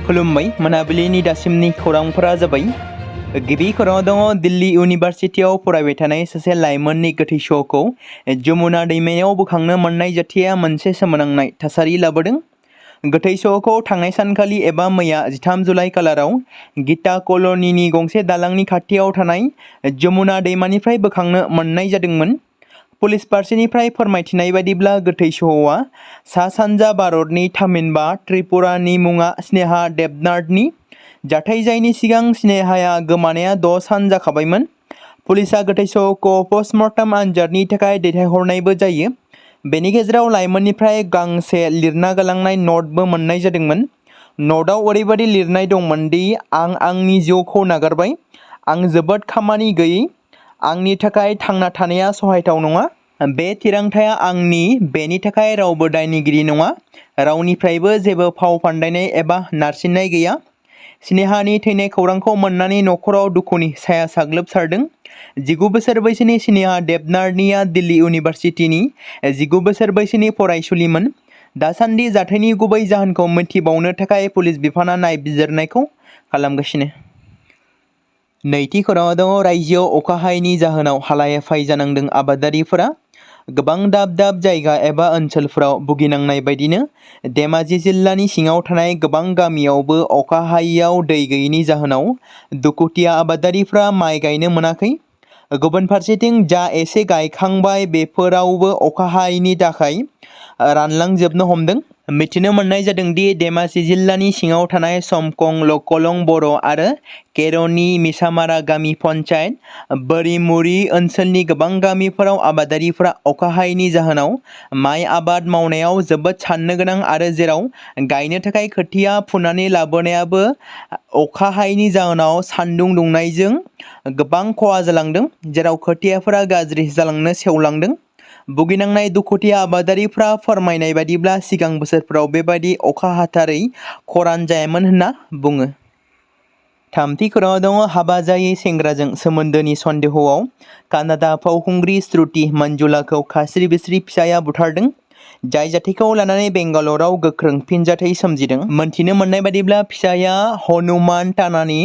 खुलुमबाय मोनाबिलिनि दासिमनि खौरांफोरा जाबाय। गिबि खौराङाव दङ दिल्ली इउनिभार्सिटियाव फरायबाय थानाय सासे लाइमोननि गोथै सह'खौ जमुना दैमायाव बोखांनो मोननाय जाथाया मोनसे सोमोनांनाय थासारि लाबोदों। गोथै सह'खौ थांनाय सानखालि एबा मैया 13 जुलाइ खालाराव गीता कल'नीनि गंसे दालांनि खाथियाव थानाय जमुना दैमानिफ्राय बोखांनो मोननाय जादोंमोन। पुलिस फारसेनिफ्राय फोरमायथिनाय बायदिब्ला गोथै सह'आ सा-सानजा भारतनि थामिनबा त्रिपुरानि मुङा स्नेहा देबनाथनि। जाथाय जायैनि सिगां स्नेहाया गोमानाया 6 सान जाखाबायमोन। पुलिसआ गोथै सह'खौ पस्टमर्टम आनजादनि थाखाय दैथायहरनायबो जायो। बेनि गेजेराव लाइमोननिफ्राय गांसे लिरना गालांनाय नटबो मोननाय जादोंमोन। नटआव ओरैबायदि लिरनाय दंमोन दि आं आंनि जिउखौ नागारबाय। आं जोबोद खामानि गैयै। आंनि थाखाय थांना थानाया सहायथाव नङा। बे थिरांथाया आंनि। बेनि थाखाय रावबो दायनिगिरि नङा। रावनिफ्रायबो जेबो फाव फान्दायनाय एबा नारसिननाय गैया। स्नेहानि थैनाय खौरांखौ मोननानै नखराव दुखुनि साया साग्लोबसारदों। 19 बोसोर बैसोनि स्नेहा देबनाथनिया दिल्ली इउनिभार्सिटिनि 19 बोसोर बैसोनि फरायसुलिमोन। दासान्दि जाथायनि गुबै जाहोनखौ मिथिबावनो थाखाय पुलिस बिफाना नायबिजिरनायखौ खालामगासिनो। नैथि खौराङाव दङ रायजोआव अखा हायैनि जाहोनाव हालाय-हाफाय जानांदों आबादारिफोरा। गोबां दाब दाब जायगा एबा ओनसोलफोराव भुगिनांनाय बायदिनो धेमाजि जिल्लानि सिङाव थानाय गोबां गामियावबो अखा हायैयाव दै गैयैनि जाहोनाव दुखुथिया आबादारिफ्रा माइ गायनो मोनाखै। गुबुन फारसेथिं जा एसे गायखांबाय बेफोरावबो अखा हायैनि थाखाय रानलांजोबनो हमदों। मिथिनो मोननाय जादों दि धेमाजि जिल्लानि सिङाव थानाय समकं, लकलं, बर' आरो केर'नि मिसामारा गामि पन्चायत बोरिमुरि ओनसोलनि गोबां गामिफोराव आबादारिफोरा अखा हायैनि जाहोनाव माइ आबाद मावनायाव जोबोद साननो गोनां आरो जेराव गायनो थाखाय खोथिया फुनानै लाबोनायाबो अखा हायैनि जाहोनाव सानदुं दुंनायजों गोबां खहा जालांदों, जेराव खोथियाफोरा गाज्रि जालांनो सेवलांदों। भुगिनांनाय दुखुथिया आबादारिफ्रा फोरमायनाय बायदिब्ला सिगां बोसोरफोराव बेबायदि अखा हाथारै खरान जायामोन होनना बुङो। थामथि खौराङाव दङ हाबा जायै सेंग्राजों सोमोन्दोनि सन्देहआव कानाडा फावखुंग्रि श्रुति मन्जुलाखौ खास्रि-बिस्रि फिसाया बुथारदों। जाय जाथायखौ लानानै बेंगालराव गोख्रों फिनजाथाय सोमजिदों। मोनथिनो मोननाय बायदिब्ला फिसाया हनुमान टानानि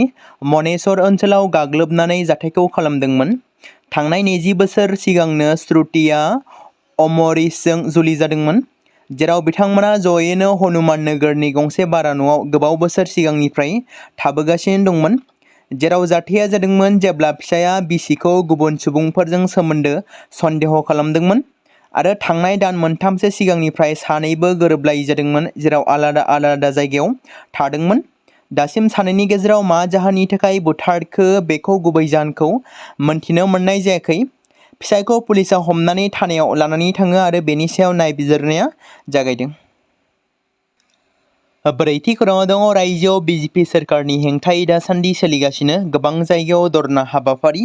मनेसर ओनसोलाव गाग्लोबनानै जाथायखौ खालामदोंमोन। थांनाय 20 बोसोर सिगांनो श्रुतिया अमरीशजों जुलि जादोंमोन, जेराव बिथांमोना जयैनो हनुमान नोगोरनि गंसे भारा न'आव गोबाव बोसोर सिगांनिफ्राय थाबोगासिनो दंमोन। जेराव जाथाया जादोंमोन जेब्ला फिसाया बिसिखौ गुबुन सुबुंफोरजों सोमोन्दो सन्देह खालामदोंमोन आरो थांनाय दान मोनथामसो सिगांनिफ्राय सानैबो गोरोबलायै जादोंमोन, जेराव आलादा आलादा जायगायाव थादोंमोन। दासिम सानैनि गेजेराव मा जाहोननि थाखाय बुथारखो बेखौ गुबै जाहोनखौ मोनथिनो मोननाय जायाखै। फिसायखौ पुलिसआ हमनानै थानायाव लानानै थाङो आरो बेनि सायाव नायबिजिरनाया जागायदों। ब्रैथि खौराङाव दङ रायजोआव बिजेपि सोरखारनि हेंथायै दासान्दि सोलिगासिनो गोबां जायगायाव धरना हाबाफारि।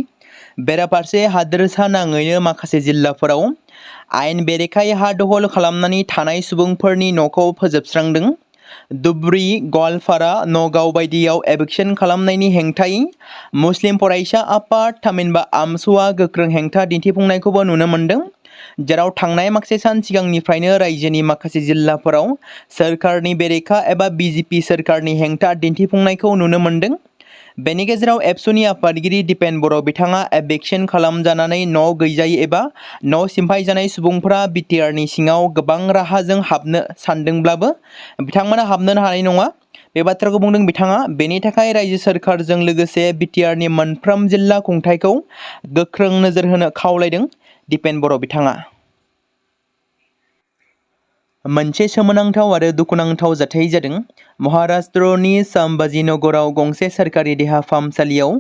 बेराफारसे हादोरसा नाङैनो माखासे जिल्लाफोराव आयेन बेरेखायै हा दखल खालामनानै थानाय सुबुंफोरनि न'खौ फोजोबस्रांदों। धुबरी, गवालपारा, नगाव बायदियाव एभिक्सन खालामनायनि हेंथायै मुस्लिम फरायसा आफाद थामिनबा आमसुआ गोख्रों हेंथा दिन्थिफुंनायखौबो नुनो मोन्दों, जेराव थांनाय माखासे सान सिगांनिफ्रायनो रायजोनि माखासे जिल्लाफोराव सोरखारनि बेरेखा एबा बिजेपि सोरखारनि हेंथा दिन्थिफुंनायखौ नुनो मोन्दों। बेनि गेजेराव एबसुनि आफादगिरि दिपेन बर' बिथाङा एभिक्सन खालामजानानै न' गैजायै एबा न' सिमफाय जानाय सुबुंफोरा बिटिआरनि सिङाव गोबां राहाजों हाबनो सानदोंब्लाबो बिथांमोना हाबनो हानाय नङा। बे बाथ्राखौ बुंदों बिथाङा। बेनि थाखाय रायजो सोरखारजों लोगोसे बिटिआरनि मोनफ्रोम जिल्ला खुंथायखौ गोख्रों नोजोर होनो खावलायदों दिपेन बर' बिथाङा। मोनसे सोमोनांथाव आरो दुखुनांथाव जाथाय जादों। महाराष्ट्रनि संभाजीनगराव गंसे सोरखारि देहा फाहामसालियाव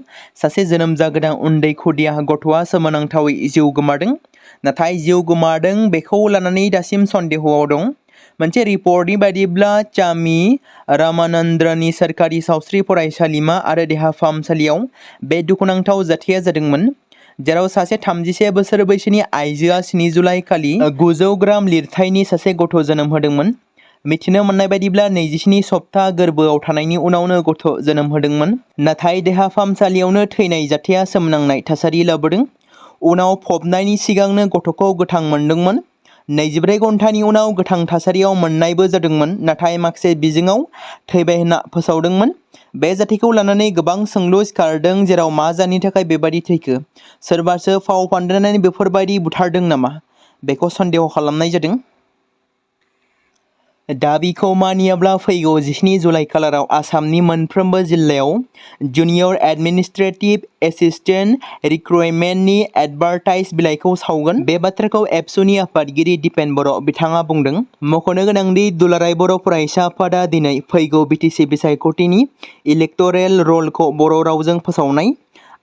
सासे जोनोम जागोदान उन्दै खुदिया गथ'आ सोमोनांथावै जिउ गोमादों। नाथाय जिउ गोमादों बेखौ लानानै दासिम सन्देहआव दं। मोनसे रिपर्टनि बायदिब्ला चामी रामानन्द्रनि सोरखारि सावस्रि फरायसालिमा आरो देहा फाहामसालियाव बे दुखुनांथाव जाथाया जादोंमोन, जेराव सासे 31 बोसोर बैसोनि आइजोआ 7 जुलाइ खालि 900 ग्राम लिरथायनि सासे गथ' जोनोम होदोंमोन। मिथिनो मोननाय बायदिब्ला 27 सप्ता गोर्बोआव थानायनि उनावनो गथ' जोनोम होदोंमोन। नाथाय देहा फाहामसालियावनो थैनाय जाथाया सोमोनांनाय थासारि लाबोदों। उनाव फबनायनि सिगांनो गथ'खौ गोथां मोनदोंमोन। 24 घन्टानि उनाव गोथां थासारियाव मोननायबो जादोंमोन, नाथाय माखासे बिजोङाव थैबाय होनना फोसावदोंमोन। बे जाथायखौ लानानै गोबां सोंलु सिखारदों, जेराव मा जाहोननि थाखाय बेबादि थैखो? सोरबासो फाव फान्दायनानै बेफोरबायदि बुथारदों नामा? बेखौ सन्देह खालामनाय जादों। दाबिखौ मानियाब्ला फैगौ 17 जुलाइ खालाराव आसामनि मोनफ्रोमबो जिल्लायाव जुनियर एडमिनिस्ट्रेटिभ एसिस्टेन्ट रिक्रुइटमेन्टनि एडभार्टाइज बिलाइखौ सावगोन। बे बाथ्राखौ एबसुनि आफादगिरि दिपेन बर' बिथाङा बुंदों। मख'नो गोनांदि दुलाराय बर' फरायसा आफादा दिनै फैगौ बिटिसि बिसायख'थिनि इलेक्टरेल रलखौ बर' रावजों फोसावनाय,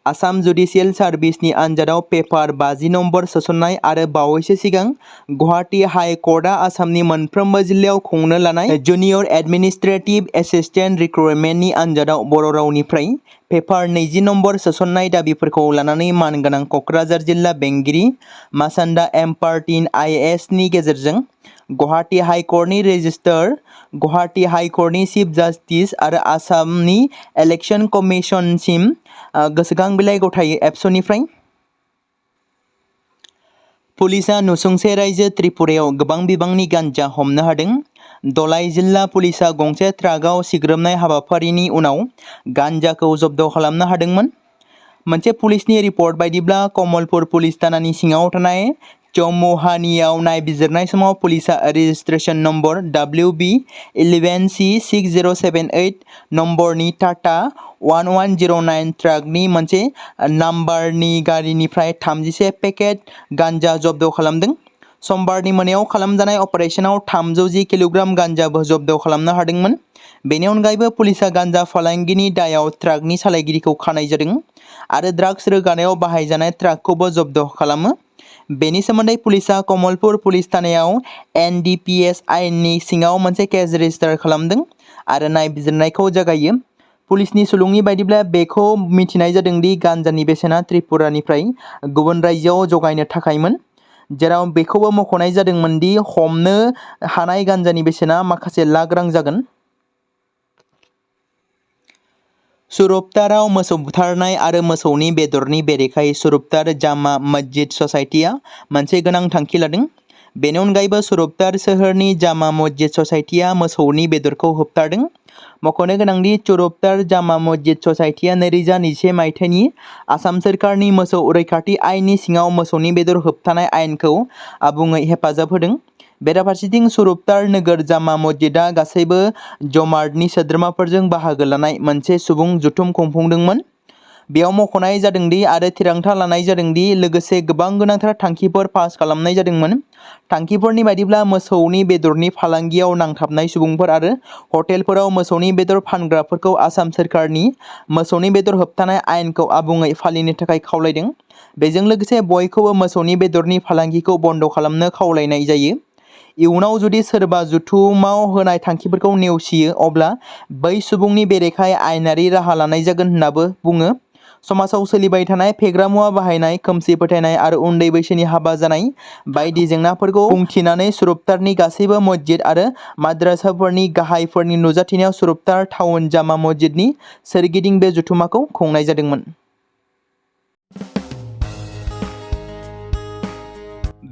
आसाम जुडिसियेल सार्भिसनि आन्जादाव पेपार 50 नम्बर सोसननाय आरो बावैसो सिगां गुवाहाटी हाइ कर्टआ आसामनि मोनफ्रोमबो जिल्लायाव खुंनो लानाय जुनियर एडमिनिस्ट्रेटिभ एसिस्टेन्ट रिक्रुइटमेन्टनि आन्जादाव बर' रावनिफ्राय पेपार 20 नम्बर सोसननाय दाबिफोरखौ लानानै मानगोनां क'क्राझार जिल्ला बेंगिरि मासान्दा एम पार्टिन IAS नि गेजेरजों गुवाहाटी हाइ कर्टनि रेजिस्ट्रार, गुवाहाटी हाइ कर्टनि चिफ जास्टिस आरो आसामनि इलेक्शन कमिशनसिम गोसोखां बिलाइ गथायो। एबसुनिफ्राय पुलिसआ नुसुंसे रायजो त्रिपुरायाव गोबां बिबांनि गान्जा हमनो हादों। धलाई जिल्ला पुलिसआ गंसे ट्राकआव सिग्रोमनाय हाबाफारिनि उनाव गान्जाखौ जब्द खालामनो हादोंमोन। मोनसे पुलिसनि रिपर्ट बायदिब्ला कमलपुर पुलिस थानानि सिङाव थानाय चौमुहानियाव नायबिजिरनाय समाव पुलिसआ रेजिस्ट्रेशन नम्बर WB 11C6078 नम्बरनि टाटा 1109 ट्राकनि मोनसे नाम्बारनि गारिनिफ्राय 31 पेकेट गान्जा जब्द खालामदों। समबारनि मोनायाव खालामजानाय अपारेशनाव 310 किल'ग्राम गान्जाबो जब्द खालामनो हादोंमोन। बेनि अनगायैबो पुलिसआ गान्जा फालांगिनि दायाव ट्राकनि सालायगिरिखौ खानाय जादों आरो ड्राग्स रोगानायाव बाहायजानाय ट्राकखौबो जब्द खालामो। बेनि सोमोन्दै पुलिसआ कमलपुर पुलिस थानायाव NDPS आयेननि सिङाव मोनसे केस रेजिस्टार खालामदों आरो नायबिजिरनायखौ जागायो। पुलिसनि सुलुंनि बायदिब्ला बेखौ मिथिनाय जादों दि गान्जानि बेसेना त्रिपुरानिफ्राय गुबुन रायजोआव जगायनो थाखायमोन, जेराव बेखौबो मख'नाय जादोंमोन दि हमनो हानाय गान्जानि बेसेना माखासे लाख रां जागोन। सुरपताराव मोसौ बुथारनाय आरो मोसौनि बेदरनि बेरेखायै सुरपतार जामा मस्जिद ससाइटिया मोनसे गोनां थांखि लादों। बेनि अनगायैबो सुरपतार सोहोरनि जामा मस्जिद ससाइटिया मोसौनि बेदरखौ होबथादों। मख'नो गोनांदि सुरपतार जामा मस्जिद ससाइटिया 2021 मायथाइनि आसाम सोरखारनि मोसौ रैखाथि आयेननि सिङाव मोसौनि बेदर होबथानाय आयेनखौ आबुङै हेफाजाब होदों। बेराफारसेथिं सुरपतार नोगोर जामा मस्जिदआ गासैबो जमातनि सोद्रोमाफोरजों बाहागो लानाय मोनसे सुबुं जथुम खुंफुंदोंमोन। बेयाव मख'नाय जादोंदि आरो थिरांथा लानाय जादोंदि लोगोसे गोबां गोनांथार थांखिफोर पास खालामनाय जादोंमोन। थांखिफोरनि बायदिब्ला मोसौनि बेदरनि फालांगियाव नांथाबनाय सुबुंफोर आरो हटेलफोराव मोसौनि बेदर फानग्राफोरखौ आसाम सोरखारनि मोसौनि बेदर होबथानाय आयेनखौ आबुङै फालिनो थाखाय खावलायदों। बेजों लोगोसे बयखौबो मोसौनि बेदरनि फालांगिखौ बन्द खालामनो खावलायनाय जायो। इयुनाव जुदि सोरबा जथुमाव होनाय थांखिफोरखौ नेवसियो, अब्ला बै सुबुंनि बेरेखायै आयेनारि राहा लानाय जागोन होन्नाबो बुङो। समाजाव सोलिबाय थानाय फेग्रा मुवा बाहायनाय, खोमसि फोथायनाय आरो उन्दै बैसोनि हाबा जानाय बायदि जेंनाफोरखौ बुंथिनानै सुरपतारनि गासैबो मस्जिद आरो माद्रासाफोरनि गाहायफोरनि नुजाथिनायाव सुरपतार टाउन जामा मस्जिदनि सोरगिदिं बे जथुमाखौ खुंनाय जादोंमोन।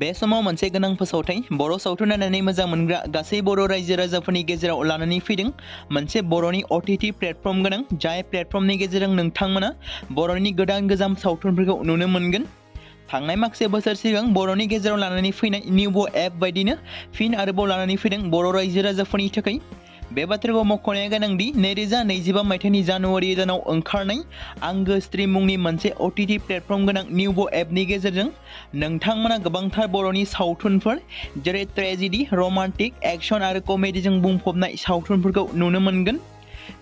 बे समाव मोनसे गोनां फोसावथाय बर' सावथुन नायनानै मोजां मोनग्रा गासै बर' रायजो राजाफोरनि गेजेराव लानानै फैदों मोनसे बर'नि OTT प्लेटफर्म गोनां, जाय प्लेटफर्मनि गेजेरजों नोंथांमोना बर'नि गोदान गोजाम सावथुनफोरखौ नुनो मोनगोन। थांनाय माखासे बोसोर सिगां बर'नि गेजेराव लानानै फैनाय निउबो एप बायदिनो फिन आरोबाव लानानै फैदों बर' रायजो राजाफोरनि थाखाय। बे बाथ्राखौ मख'नाया गोनांदि 2025 मायथाइनि जानुवारि दानाव ओंखारनाय आंगो स्ट्रिम मुंनि मोनसे OTT प्लेटफर्म गोनां निउबो एपनि गेजेरजों नोंथांमोना गोबांथार बर'नि सावथुनफोर जेरै ट्रेजेडि, रमान्टिक, एक्शन आरो कमेडिजों बुंफबनाय सावथुनफोरखौ नुनो मोनगोन।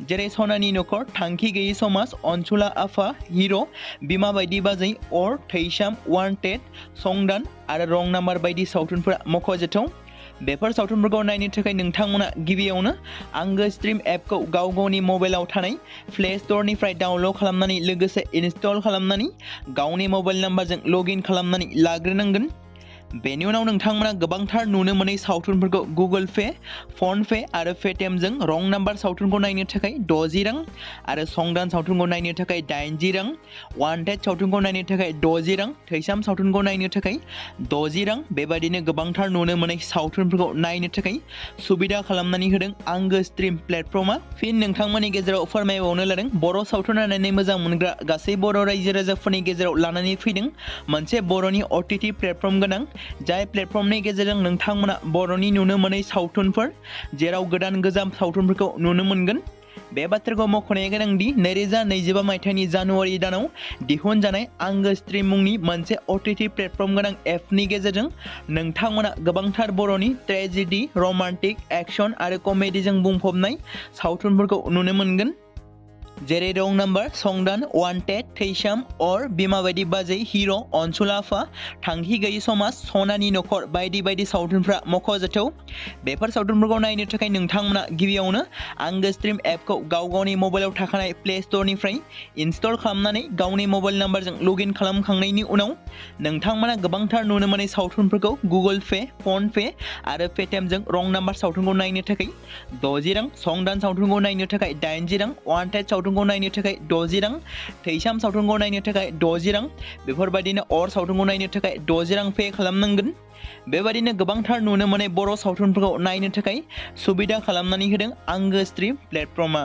जेरै सनानि नखर, थांखि गैयै समाज, अनसुला आफा, हिर', बिमा बायदि बाजै, अर, थैसाम, वान्टेड, संदान आरो रं नाम्बार बायदि सावथुनफोरा मख'जाथाव। बेफोर सावथुनफोरखौ नायनो थाखाय नोंथांमोना गिबियावनो आंगो स्ट्रिम एपखौ गाव गावनि मबाइलाव थानाय प्ले स्ट'रनिफ्राय डाउनल'ड खालामनानै लोगोसे इनस्टल खालामनानै गावनि मबाइल नाम्बारजों लग इन खालामनानै लाग्रोनांगोन। बेनि उनाव नोंथांमोना गोबांथार नुनो मोनै सावथुनफोरखौ गुगोल पे, फन पे आरो पेटिएमजों रं नाम्बार सावथुनखौ नायनो थाखाय 60 रां आरो संदान सावथुनखौ नायनो थाखाय 80 रां, वान्टेड सावथुनखौ नायनो थाखाय 60 रां, थैसाम सावथुनखौ नायनो थाखाय 60 रां बेबायदिनो गोबांथार नुनो मोनै सावथुनफोरखौ नायनो थाखाय सुबिदा खालामनानै होदों आंगो स्ट्रिम प्लेटफर्मा। फिन नोंथांमोननि गेजेराव फोरमायबावनो लादों बर' सावथुन नायनानै मोजां मोनग्रा गासै बर' रायजो राजाफोरनि गेजेराव लानानै फैदों मोनसे बर'नि OTT प्लेटफर्म गोनां, जाय प्लेटफर्मनि गेजेरजों नोंथांमोना बर'नि नुनो मोनै सावथुनफोर जेराव गोदान गोजाम सावथुनफोरखौ नुनो मोनगोन। बे बाथ्राखौ मख'नाया गोनांदि 2025 मायथाइनि जानुवारि दानाव दिहुनजानाय आंगो स्ट्रिम मुंनि मोनसे OTT प्लेटफर्म गोनां एपनि गेजेरजों नोंथांमोना गोबांथार बर'नि ट्रेजेडि, रमान्टिक, एक्शन आरो कमेडिजों बुंफबनाय सावथुनफोरखौ नुनो मोनगोन। जेरै रं नाम्बार, संदान, वान्टेड, थैसाम, अर, बिमा बायदि बाजै, हिर', अनसुल आफा, थांखि गैयि समाज, सनानि नखर बायदि बायदि सावथुनफ्रा मख'जाथाव। बेफोर सावथुनफोरखौ नायनो थाखाय नोंथांमोना गिबियावनो आंगो स्ट्रिम एपखौ गावनि मबाइलाव थाखानाय प्ले स्ट'रनिफ्राय इनस्टल खालामनानै गावनि मबाइल नाम्बारजों लगइन खालामखांनायनि उनाव नोंथांमोना गोबांथार नुनो मोनै सावथुनफोरखौ गुगोल पे, फन पे आरो पेटिएमजों रं नाम्बार सावथुनखौ नायनो थाखाय 60 रां, संदान सावथुनखौ नायनो थाखाय 80 रां, वान्टेड सावथुनखौ नायनो थाखाय 60 रां, थैसाम सावथुनखौ नायनो थाखाय 60 रां बेफोरबायदिनो अर सावथुनखौ नायनो थाखाय 60 रां पे खालामनांगोन। बेबायदिनो गोबांथार नुनो मोनै बर' सावथुनफोरखौ नायनो थाखाय सुबिदा खालामनानै होदों आंगो स्ट्रिम प्लेटफर्मा।